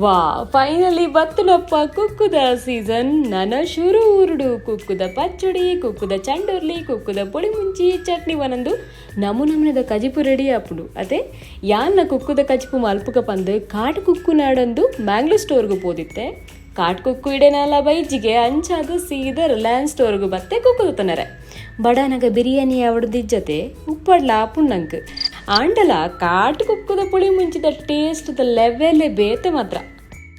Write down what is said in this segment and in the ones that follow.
ವಾ, ಫೈನಲಿ ಬತ್ತನಪ್ಪ ಕುಕ್ಕುದ ಸೀಸನ್. ನನ ಶುರು ಊರುಡು ಕುಕ್ಕುದ ಪಚ್ಚಡಿ, ಕುಕ್ಕುದ ಚಂಡೂರ್ಲಿ, ಕುಕ್ಕುದ ಪುಳಿ ಮುಂಚಿ, ಚಟ್ನಿ ವನಂದು ನಮು ನಮನದ ಕಜಿಪು ರೆಡಿ ಆಪುಂಡು. ಅದೇ ಯಾನ್ನ ಕುಕ್ಕುದ ಕಜಿಪು ಮಲ್ಪುಗ ಪಂದು ಕಾಟು ಕುಕ್ಕು ನಾಡಂದು ಮ್ಯಾಂಗ್ಳೂರ್ ಸ್ಟೋರ್ಗೆ ಪೋದಿತ್ತೆ. ಕಾಟ್ ಕುಕ್ಕು ಇಡೆನಲ್ಲ ಬೈಜಿಗೆ ಅಂಚಾದು ಸೀದಾ ರಿಲಯನ್ಸ್ ಸ್ಟೋರ್ಗೆ ಬತ್ತೆ ಕುಕ್ಕುದ ತನರೆ. ಬಡನಗ ಬಿರಿಯಾನಿ ಅವಡ್ದಿಜ್ಜತೆ ಉಪ್ಪಡ್ಲ ಪುಣ್ಣಂಕ್ ಆಂಡಲ ಕಾಟು ಕುಕ್ಕುದ ಪುಳಿ ಮುಂಚಿದ ಟೇಸ್ಟ್ ದ ಲೆವೆಲ್ ಬೇತೆ ಮಾತ್ರ.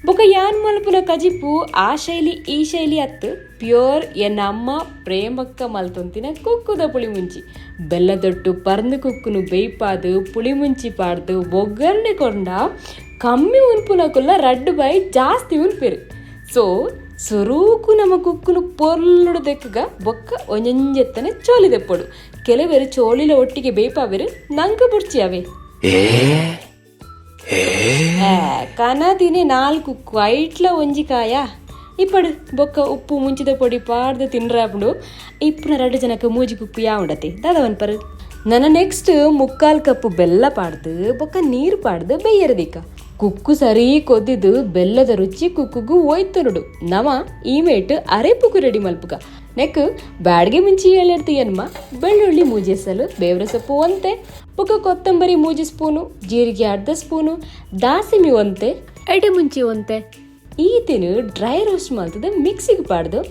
ಬೊಕ ಯಾನ್ ಮಲ್ಪುನ ಕಜಿಪು ಆ ಶೈಲಿ ಈ ಶೈಲಿ ಅತ್ತು, ಪ್ಯೂರ್ ಎನ್ನ ಅಮ್ಮ ಪ್ರೇಮಕ್ಕ ಮಲ್ತೊಂತಿನ ಕುಕ್ಕುದ ಪುಳಿ ಮುಂಚಿ. ಬೆಲ್ಲದೊಟ್ಟು ಪರ್ಂದು ಕುಕ್ಕುನು ಬೇಯ್ಪಾದು ಪುಳಿ ಮುಂಚಿ ಪಾಡ್ದು ಒಗ್ಗರಣೆ ಕೊಂಡ ಕಮ್ಮಿ ಉನ್ಪುನಕುಲ್ಲ ರಡ್ಡು ಬಾಯಿ ಜಾಸ್ತಿ ಉನ್ಪೆರು. ಸೊ ಸುರೂಕು ನಮ್ಮ ಕುಕ್ಕುನು ಪೊರ್ಲುಡು ದೆಕ್ಕಗ, ಬೊಕ್ಕ ಒಂಜೊಂಜೆತ್ತನೆ ಚೋಲಿ ದೆಪ್ಪೊಡು. ಕೆಲವರು ಚೋಳಿಲ ಒಟ್ಟಿಗೆ ಬೇಯ್ಪಾವೆರು, ನಂಕ ಬುಡ್ಚಿ ಅವೆ. ಕನದಿನಿ ನಾಲ್ಕು ಐಟ್ಲ ಒಂಜಿ ಕಾಯ ಇಪ್ಪಡು. ಬೊಕ್ಕ ಉಪ್ಪು ಮುಂಚಿದ ಪೊಡಿ ಪಾಡ್ದು ತಿನ್ರಾಪುಂಡು. ಇಪ್ಪುನ ರಡ್ಡು ಜನಕ್ಕೆ ಮೂಜಿ ಕುಕ್ಕು ಯಾವುಂಡತೆ ದಾದ ಪನ್ಪರು. ನನ್ನ ನೆಕ್ಸ್ಟ್ ಮುಕ್ಕಾಲ್ ಕಪ್ಪು ಬೆಲ್ಲ ಪಾಡ್ದು ಬೊಕ್ಕ ನೀರು ಪಾಡ್ದು ಬೇಯರದಿಕ್ಕ. ಕುಕ್ಕು ಸರಿ ಕೊದ್ದಿದ್ದು ಬೆಲ್ಲದ ರುಚಿ ಕುಕ್ಕುಗು ಒಯ್ತುನುಡು. ನಮ ಈ ಮೇಟ್ ಅರೆಪುಗು ರೆಡಿ ಮಲ್ಪುಗ. ನೆಕ್ ಬ್ಯಾಡ್ಗೆ ಮುಂಚಿ ಏಳೆಡ್ತು ಎನ್ಮ ಬೆಳ್ಳುಳ್ಳಿ ಮೂಜೆಸಲು, ಬೇವ್ರ ಸೊಪ್ಪು ಒಂತೆ, ಬೊಕ್ಕ ಕೊತ್ತಂಬರಿ ಮೂಜಿ ಸ್ಪೂನು, ಜೀರಿಗೆ ಅರ್ಧ ಸ್ಪೂನು, ದಾಸಿಮಿ ಒಂತೆ, ಎಡೆ ಮುಂಚಿ ಒಂತೆ. ಈತೆನು ಡ್ರೈ ರೋಸ್ಟ್ ಮಲ್ತದ ಮಿಕ್ಸಿಗೆ ಪಾಡ್ದು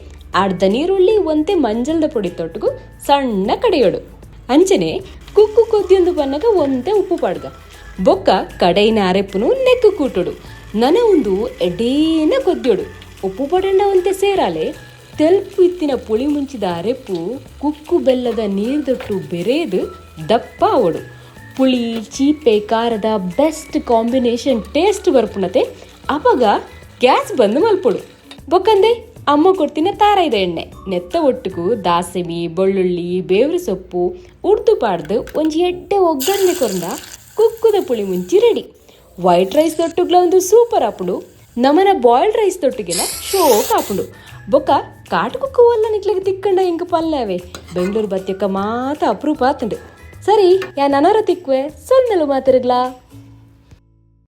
ಅರ್ಧ ನೀರುಳ್ಳಿ ಒಂತೆ ಮಂಜಲ್ದ ಪೊಡಿ ತೊಟ್ಟುಗು ಸಣ್ಣ ಕಡೆಯೋಡು. ಅಂಚನೆ ಕುಕ್ಕು ಕೊದ್ದಿಯೊಂದು ಬನ್ನಗ ಒಂತೆ ಉಪ್ಪು ಪಾಡ್ಗ. ಬೊಕ್ಕ ಕಡೈನ ಅರೆಪ್ಪುನು ನೆಕ್ಕು ಕೂಟುಡು. ನನ ಒಂದು ಎಡೇನ ಕೊದ್ಯೋಡು. ಉಪ್ಪು ಪಡಂಡ ಒಂತೆ ಸೇರಾಲೆ. ತೆಲ್ಪು ಇತ್ತಿನ ಪುಳಿ ಮುಂಚಿದ ಅರೆಪ್ಪು ಕುಕ್ಕು ಬೆಲ್ಲದ ನೀರ್ದೊಟ್ಟು ಬೆರೇದು ದಪ್ಪ ಅವಡು. ಪುಳಿ ಚೀಪೆ ಖಾರದ ಬೆಸ್ಟ್ ಕಾಂಬಿನೇಷನ್ ಟೇಸ್ಟ್ ಬರ್ಪುಣತೆ. ಅಪಗ ಗ್ಯಾಸ್ ಬಂದ್ ಮಲ್ಪೊಡು. ಬೊಕ್ಕಂದೆ ಅಮ್ಮ ಕೊಡ್ತಿನ ತಾರಾಯ್ದ ಎಣ್ಣೆ ನೆತ್ತ ಒಟ್ಟುಗು ದಾಸೆಮಿ, ಬೆಳ್ಳುಳ್ಳಿ, ಬೇವ್ರ ಸೊಪ್ಪು ಉರ್ದು ಪಾಡ್ದು ಒಂಜಿ ಎಡ್ಡೆ ಒಗ್ಗರಣೆ ಕೊರ್ಂಡ ಕುಕ್ಕುದ ಪುಳಿ ಮುಂಚಿ ready. White rice ದೊಟ್ಟುಗ್ಲ ಒಂದು ಸೂಪರ್ ಆಪುಂಡು. ನಮನ ಬಾಯ್ಲ್ಡ್ ರೈಸ್ ತೊಟ್ಟಿಗೆಲ್ಲ ಶೋಕ್ ಆಪುಂಡು. ಬೊಕ್ಕ ಕಾಟು ಕುಕ್ಕು ವಲ್ಲ ನಿಕ್ಲೆಗ್ ತಿಕ್ಕಂಡ ಇಂಕ ಪಲ್ಲೆ ಬೆಂಗಳೂರು ಬತ್ತಿಯಕ್ಕ ಮಾತ ಅಪರೂಪ ಆತುಂಡು. ಸರಿ, ಯಾ ನನರ ತಿಕ್ವೆ. ಸೊಲ್ಮೆಲು ಮಾತರುಗ್ಲಾ.